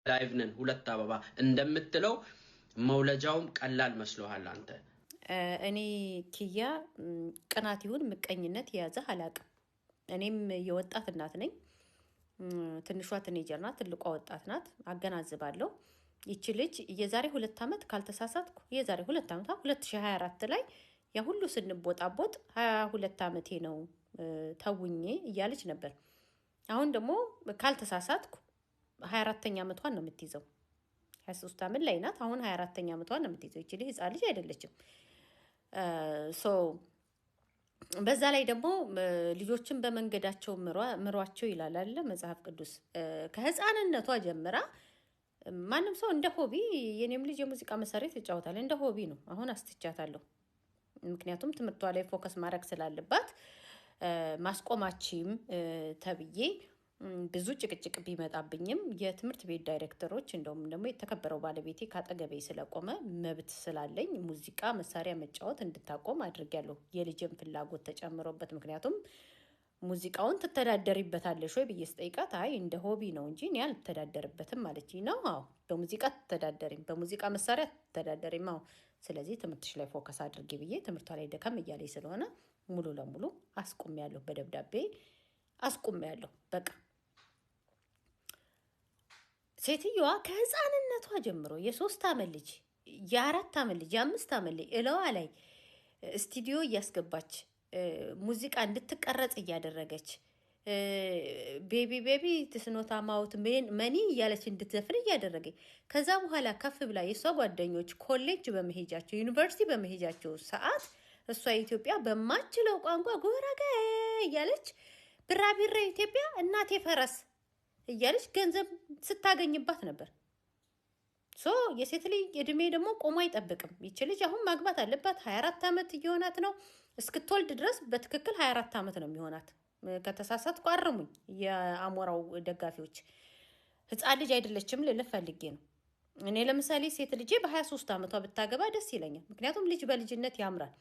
Live ነን ሁለት አበባ እንደምትለው መውለጃውም ቀላል መስሎሃል አንተ። እኔ ኪያ ቅናት ይሁን ምቀኝነት የያዘህ አላቅም። እኔም የወጣት እናት ነኝ። ትንሿ teenager ናት፣ ትልቋ ወጣት ናት። አገናዝባለሁ። ይቺ ልጅ የዛሬ 2 ዓመት ካልተሳሳትኩ የዛሬ 2 ዓመት 2024 ላይ ያ ሁሉ ስንቦጣቦጥ 22 ዓመቴ ነው ተውኜ እያለች ነበር። አሁን ደግሞ ካልተሳሳትኩ 24ተኛ ዓመቷን ነው የምትይዘው። 23 ዓመት ላይ ናት። አሁን 24ተኛ ዓመቷን ነው የምትይዘው። ይቺ ልጅ ህፃን ልጅ አይደለችም። So በዛ ላይ ደግሞ ልጆችን በመንገዳቸው ምሯቸው ይላል አለ መጽሐፍ ቅዱስ። ከህፃንነቷ ጀምራ ማንም ሰው እንደ hobby፣ የኔም ልጅ የሙዚቃ መሳሪያ ትጫወታል፣ እንደ hobby ነው። አሁን አስትቻታለሁ። ምክንያቱም ትምህርቷ ላይ focus ማድረግ ስላለባት ማስቆማችም ተብዬ ብዙ ጭቅጭቅ ቢመጣብኝም የትምህርት ቤት ዳይሬክተሮች እንደውም ደግሞ የተከበረው ባለቤቴ ካጠገቤ ስለቆመ መብት ስላለኝ ሙዚቃ መሳሪያ መጫወት እንድታቆም አድርጊያለሁ። የልጅም ፍላጎት ተጨምሮበት። ምክንያቱም ሙዚቃውን ትተዳደሪበታለሽ ወይ ብዬ ስጠይቃት አይ እንደ hobby ነው እንጂ እኔ አልተዳደርበትም አለችኝ። ነው አዎ፣ በሙዚቃ ትተዳደሪም፣ በሙዚቃ መሳሪያ ትተዳደሪም፣ አዎ። ስለዚህ ትምህርትሽ ላይ focus አድርጊ ብዬ ትምህርቷ ላይ ደከም እያለኝ ስለሆነ ሙሉ ለሙሉ አስቁሜያለሁ። በደብዳቤ አስቁሜያለሁ። በቃ ሴትየዋ ከህፃንነቷ ጀምሮ የ3 ዓመት ልጅ፣ የ4 ዓመት ልጅ፣ የ5 ዓመት ልጅ እለዋ ላይ ስቱዲዮ እያስገባች ሙዚቃ እንድትቀረጽ እያደረገች "Baby baby it's not about money" እያለች እንድትዘፍን እያደረገች፣ ከዛ በኋላ ከፍ ብላ የእሷ ጓደኞች ኮሌጅ በመሄጃቸው ዩኒቨርሲቲ በመሄጃቸው ሰዓት እሷ ኢትዮጵያ በማትችለው ቋንቋ ጉራጌ እያለች ብራቢሬ ኢትዮጵያ እናቴ ፈረስ እያለች ገንዘብ ስታገኝባት ነበር። So የሴት ልጅ እድሜ ደግሞ ቆሞ አይጠብቅም። ይች ልጅ አሁን ማግባት አለባት። 24 ዓመት እየሆናት ነው። እስክትወልድ ድረስ በትክክል 24 ዓመት ነው የሚሆናት። ከተሳሳትኩ አርሙኝ የአሞራው ደጋፊዎች። ህፃን ልጅ አይደለችም ልልህ ፈልጌ ነው። እኔ ለምሳሌ ሴት ልጄ በ23 ዓመቷ ብታገባ ደስ ይለኛል። ምክንያቱም ልጅ በልጅነት ያምራል።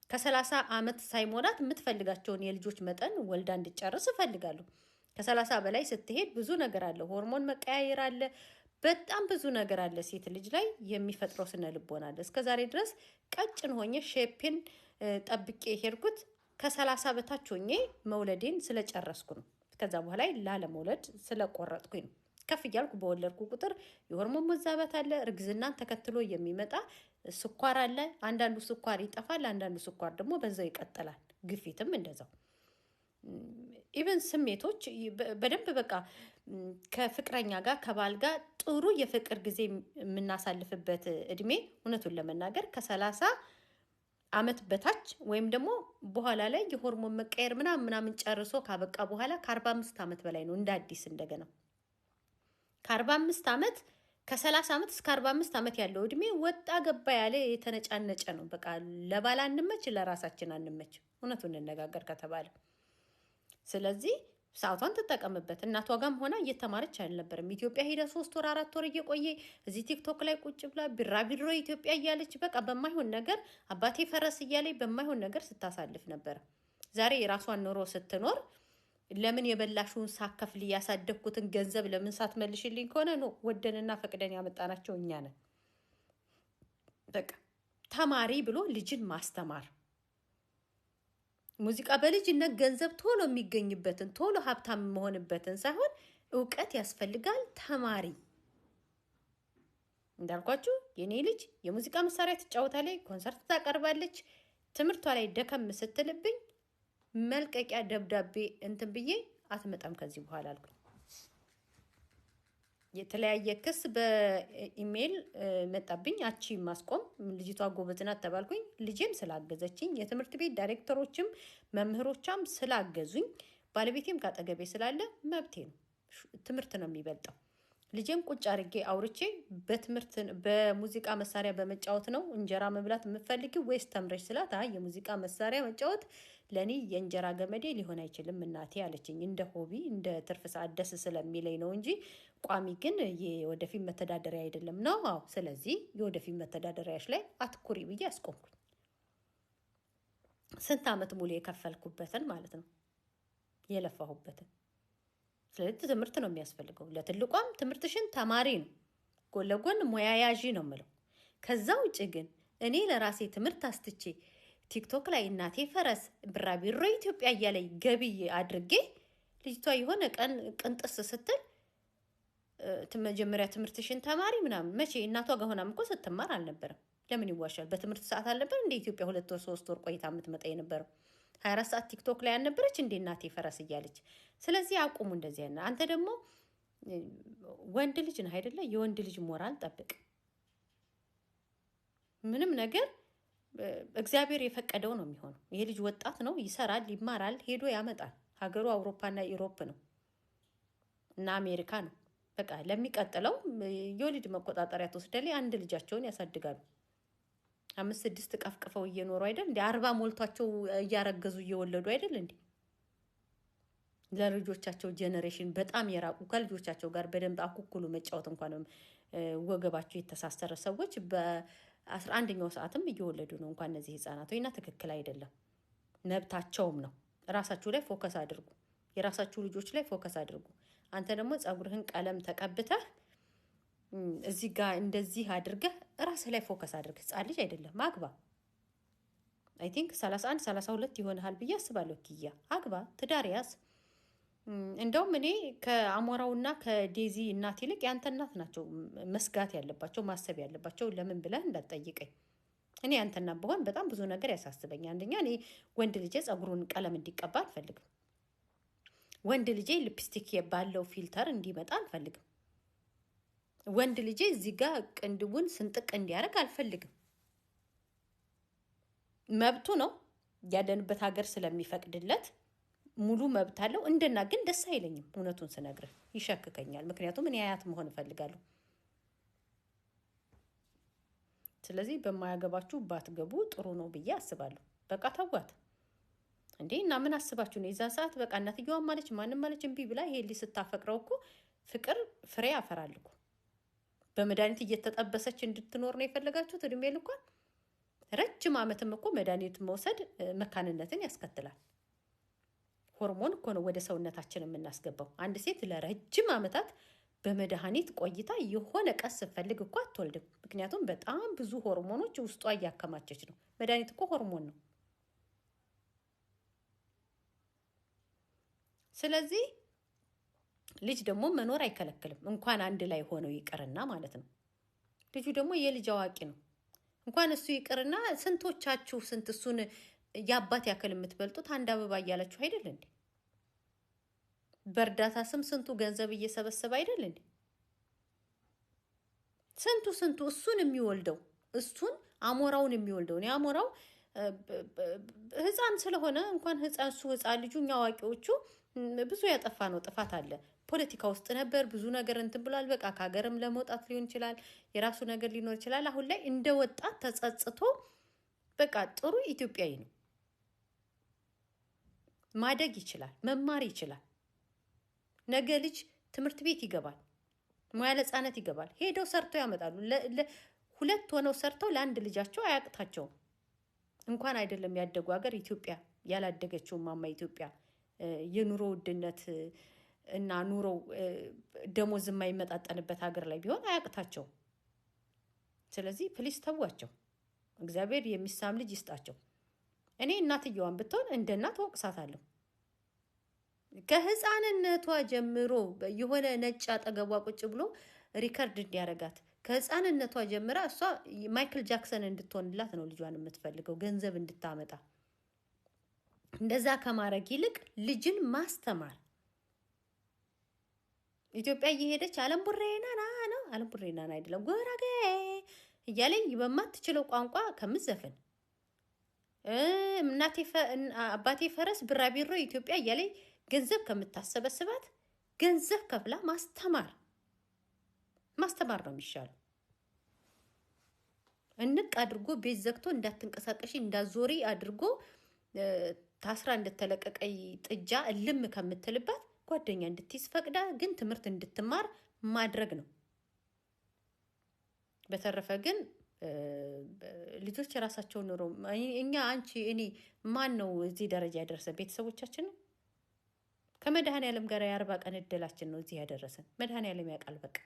ከ30 ዓመት ሳይሞላት የምትፈልጋቸውን የልጆች መጠን ወልዳ እንድጨርስ እፈልጋለሁ። ከ30 በላይ ስትሄድ ብዙ ነገር አለ። ሆርሞን መቀያየር አለ። በጣም ብዙ ነገር አለ። ሴት ልጅ ላይ የሚፈጥረው ስነ ልቦና አለ። እስከ ዛሬ ድረስ ቀጭን ሆኜ shape ኤን ጠብቄ የሄድኩት ከ30 በታች ሆኜ መውለዴን ስለጨረስኩ ነው። ከዛ በኋላ ላለመውለድ ስለቆረጥኩኝ ነው። ከፍ እያልኩ በወለድኩ ቁጥር የሆርሞን መዛባት አለ። እርግዝናን ተከትሎ የሚመጣ ስኳር አለ። አንዳንዱ ስኳር ይጠፋል፣ አንዳንዱ ስኳር ደግሞ በዛው ይቀጥላል። ግፊትም እንደዛው። Even ስሜቶች በደንብ በቃ ከፍቅረኛ ጋር ከባል ጋር ጥሩ የፍቅር ጊዜ የምናሳልፍበት እድሜ እውነቱን ለመናገር ከ30 ዓመት በታች ወይም ደግሞ በኋላ ላይ የሆርሞን መቀየር ምናምን ምናምን ጨርሶ ካበቃ በኋላ ከ45 ዓመት በላይ ነው እንደ አዲስ እንደገና ከ45 ዓመት ከ30 ዓመት እስከ 45 ዓመት ያለው እድሜ ወጣ ገባ ያለ የተነጫነጨ ነው። በቃ ለባል አንመች፣ ለራሳችን አንመች፣ እውነቱን እንነጋገር ከተባለ። ስለዚህ ሰዓቷን ትጠቀምበት። እናቷ ጋም ሆና እየተማረች አልነበረም። ኢትዮጵያ ሄዳ 3 ወር 4 ወር እየቆየ እዚህ ቲክቶክ ላይ ቁጭ ብላ ቢራቢሮ ኢትዮጵያ እያለች በቃ በማይሆን ነገር አባቴ ፈረስ እያለች በማይሆን ነገር ስታሳልፍ ነበረ። ዛሬ የራሷን ኑሮ ስትኖር ለምን የበላሽውን ሳከፍል ያሳደግኩትን ገንዘብ ለምን ሳትመልሽልኝ ከሆነ no፣ ወደንና ፈቅደን ያመጣናቸው እኛ ነን። በቃ ተማሪ ብሎ ልጅን ማስተማር፣ ሙዚቃ በልጅነት ገንዘብ ቶሎ የሚገኝበትን ቶሎ ሀብታም መሆንበትን ሳይሆን እውቀት ያስፈልጋል። ተማሪ። እንዳልኳችሁ የኔ ልጅ የሙዚቃ መሳሪያ ትጫወታለች፣ ኮንሰርት ታቀርባለች። ትምህርቷ ላይ ደከም ስትልብኝ መልቀቂያ ደብዳቤ እንትን ብዬ አትመጣም ከዚህ በኋላ አልኩኝ። የተለያየ ክስ በኢሜይል መጣብኝ። አቺ ማስቆም ልጅቷ ጎበዝ ናት ተባልኩኝ። ልጄም ስላገዘችኝ፣ የትምህርት ቤት ዳይሬክተሮችም መምህሮቿም ስላገዙኝ፣ ባለቤቴም ካጠገቤ ስላለ መብቴ ነው። ትምህርት ነው የሚበልጠው። ልጄም ቁጭ አድርጌ አውርቼ በትምህርት በሙዚቃ መሳሪያ በመጫወት ነው እንጀራ መብላት የምትፈልጊው ወይስ ተምረሽ ስላት፣ አይ የሙዚቃ መሳሪያ መጫወት ለእኔ የእንጀራ ገመዴ ሊሆን አይችልም እናቴ አለችኝ። እንደ hobby እንደ ትርፍ ሰዓት ደስ ስለሚለኝ ነው እንጂ ቋሚ ግን የወደፊት መተዳደሪያ አይደለም ነው። አዎ፣ ስለዚህ የወደፊት መተዳደሪያሽ ላይ አትኩሪ ብዬ አስቆምኩኝ። ስንት ዓመት ሙሉ የከፈልኩበትን ማለት ነው የለፋሁበትን። ስለዚህ ትምህርት ነው የሚያስፈልገው። ለትልቋም ትምህርትሽን ተማሪ ነው፣ ጎን ለጎን ሙያ ያዢ ነው የምለው። ከዛ ውጭ ግን እኔ ለራሴ ትምህርት አስትቼ ቲክቶክ ላይ እናቴ ፈረስ ብራቢሮ ኢትዮጵያ እያለኝ ገቢ አድርጌ ልጅቷ የሆነ ቀን ቅንጥስ ስትል መጀመሪያ ትምህርትሽን ተማሪ ምናምን። መቼ እናቷ ጋር ሆናም እኮ ስትማር አልነበረም። ለምን ይዋሻል? በትምህርት ሰዓት አልነበር እንደ ኢትዮጵያ 2 ወር 3 ወር ቆይታ የምትመጣ የነበረው? 24 ሰዓት ቲክቶክ ላይ አልነበረች እንደ እናቴ ፈረስ እያለች? ስለዚህ አቁሙ እንደዚህ ያለ። አንተ ደግሞ ወንድ ልጅ ነህ አይደለ? የወንድ ልጅ ሞራል ጠብቅ። ምንም ነገር እግዚአብሔር የፈቀደው ነው የሚሆነው። ይሄ ልጅ ወጣት ነው፣ ይሰራል፣ ይማራል፣ ሄዶ ያመጣል። ሀገሩ አውሮፓና Europe ነው እና አሜሪካ ነው። በቃ ለሚቀጥለው የወሊድ መቆጣጠሪያ ትወስዳለች። አንድ ልጃቸውን ያሳድጋሉ። አምስት ስድስት ቀፍቅፈው እየኖሩ አይደል እንዴ? 40 ሞልቷቸው እያረገዙ እየወለዱ አይደል እንዴ? ለልጆቻቸው generation በጣም የራቁ፣ ከልጆቻቸው ጋር በደንብ አኩኩሉ መጫወት እንኳን ወገባቸው የተሳሰረ ሰዎች በ11ኛው ሰዓትም እየወለዱ ነው። እንኳን እነዚህ ህጻናት እና ትክክል አይደለም፣ መብታቸውም ነው። ራሳችሁ ላይ focus አድርጉ። የራሳችሁ ልጆች ላይ focus አድርጉ። አንተ ደግሞ ጸጉርህን ቀለም ተቀብተህ እዚህ ጋር እንደዚህ አድርገህ ራስህ ላይ focus አድርግ። ህጻን ልጅ አይደለም፣ አግባ። I think 31 32 ይሆንሃል ብዬ አስባለሁ። ኪያ አግባ፣ ትዳር ያዝ። እንደውም እኔ ከአሞራውና ከዴዚ እናት ይልቅ የአንተ እናት ናቸው መስጋት ያለባቸው፣ ማሰብ ያለባቸው። ለምን ብለህ እንዳትጠይቀኝ። እኔ ያንተ እናት ብሆን በጣም ብዙ ነገር ያሳስበኛል። አንደኛ እኔ ወንድ ልጄ ጸጉሩን ቀለም እንዲቀባ አልፈልግም። ወንድ ልጄ ሊፕስቲክ ባለው filter እንዲመጣ አልፈልግም። ወንድ ልጄ እዚህ ጋር ቅንድቡን ስንጥቅ እንዲያደርግ አልፈልግም። መብቱ ነው፣ ያለንበት ሀገር ስለሚፈቅድለት ሙሉ መብት አለው። እንደና ግን ደስ አይለኝም፣ እውነቱን ስነግርህ ይሸክከኛል። ምክንያቱም እኔ አያት መሆን እፈልጋለሁ። ስለዚህ በማያገባችሁ ባትገቡ ጥሩ ነው ብዬ አስባለሁ። በቃ ተዋት እንዴ! እና ምን አስባችሁ ነው? የዛን ሰዓት በቃ እናትየዋም ማለች ማንም ማለች እምቢ ብላ ይሄ ልጅ ስታፈቅረው እኮ ፍቅር ፍሬ ያፈራል እኮ። በመድኃኒት እየተጠበሰች እንድትኖር ነው የፈለጋችሁት እድሜ ልኳን? ረጅም ዓመትም እኮ መድኃኒት መውሰድ መካንነትን ያስከትላል። ሆርሞን እኮ ነው ወደ ሰውነታችን የምናስገባው። አንድ ሴት ለረጅም ዓመታት በመድኃኒት ቆይታ የሆነ ቀስ ስትፈልግ እኮ አትወልድም። ምክንያቱም በጣም ብዙ ሆርሞኖች ውስጧ እያከማቸች ነው። መድኃኒት እኮ ሆርሞን ነው። ስለዚህ ልጅ ደግሞ መኖር አይከለክልም። እንኳን አንድ ላይ ሆነው ይቅርና ማለት ነው። ልጁ ደግሞ የልጅ አዋቂ ነው። እንኳን እሱ ይቅርና ስንቶቻችሁ ስንት እሱን የአባት ያክል የምትበልጡት አንድ አበባ እያላችሁ አይደል እንዴ? በእርዳታ ስም ስንቱ ገንዘብ እየሰበሰበ አይደል እንዴ? ስንቱ ስንቱ እሱን የሚወልደው፣ እሱን አሞራውን የሚወልደው። እኔ አሞራው ሕፃን ስለሆነ፣ እንኳን ሕፃን እሱ ሕፃን ልጁ፣ እኛ አዋቂዎቹ ብዙ ያጠፋ ነው ጥፋት አለ። ፖለቲካ ውስጥ ነበር፣ ብዙ ነገር እንትን ብሏል። በቃ ከሀገርም ለመውጣት ሊሆን ይችላል፣ የራሱ ነገር ሊኖር ይችላል። አሁን ላይ እንደ ወጣት ተጸጽቶ በቃ ጥሩ ኢትዮጵያዊ ነው። ማደግ ይችላል፣ መማር ይችላል። ነገ ልጅ ትምህርት ቤት ይገባል፣ ሙያ ለሕፃናት ይገባል። ሄደው ሰርተው ያመጣሉ። ሁለት ሆነው ሰርተው ለአንድ ልጃቸው አያቅታቸውም። እንኳን አይደለም ያደጉ ሀገር ኢትዮጵያ፣ ያላደገችው ማማ ኢትዮጵያ የኑሮ ውድነት እና ኑሮ ደሞዝ የማይመጣጠንበት ሀገር ላይ ቢሆን አያቅታቸውም። ስለዚህ please ተዋቸው። እግዚአብሔር የሚሳም ልጅ ይስጣቸው። እኔ እናትየዋን ብትሆን እንደ እናት ወቅሳታለሁ። ከህፃንነቷ ጀምሮ የሆነ ነጭ አጠገቧ ቁጭ ብሎ record እንዲያረጋት፣ ከህፃንነቷ ጀምራ እሷ ማይክል ጃክሰን እንድትሆንላት ነው ልጇን የምትፈልገው፣ ገንዘብ እንድታመጣ። እንደዛ ከማድረግ ይልቅ ልጅን ማስተማር፣ ኢትዮጵያ እየሄደች አለም ቡሬና ና ነው፣ አለም ቡሬና ና አይደለም ጉራጌ እያለኝ በማትችለው ቋንቋ ከምዘፍን፣ እናቴ አባቴ ፈረስ ብራቢሮ ኢትዮጵያ እያለኝ ገንዘብ ከምታሰበስባት ገንዘብ ከፍላ ማስተማር ማስተማር ነው የሚሻለው። እንቅ አድርጎ ቤት ዘግቶ እንዳትንቀሳቀሺ እንዳዞሪ አድርጎ ታስራ እንደተለቀቀ ጥጃ እልም ከምትልባት ጓደኛ እንድትይዝ ፈቅዳ ግን ትምህርት እንድትማር ማድረግ ነው። በተረፈ ግን ልጆች የራሳቸውን ኑሮ፣ እኛ፣ አንቺ፣ እኔ ማን ነው እዚህ ደረጃ ያደረሰ? ቤተሰቦቻችን ነው። ከመድኃኔዓለም ጋር የ40 ቀን እድላችን ነው እዚህ ያደረሰን። መድኃኔዓለም ያውቃል። በቃ።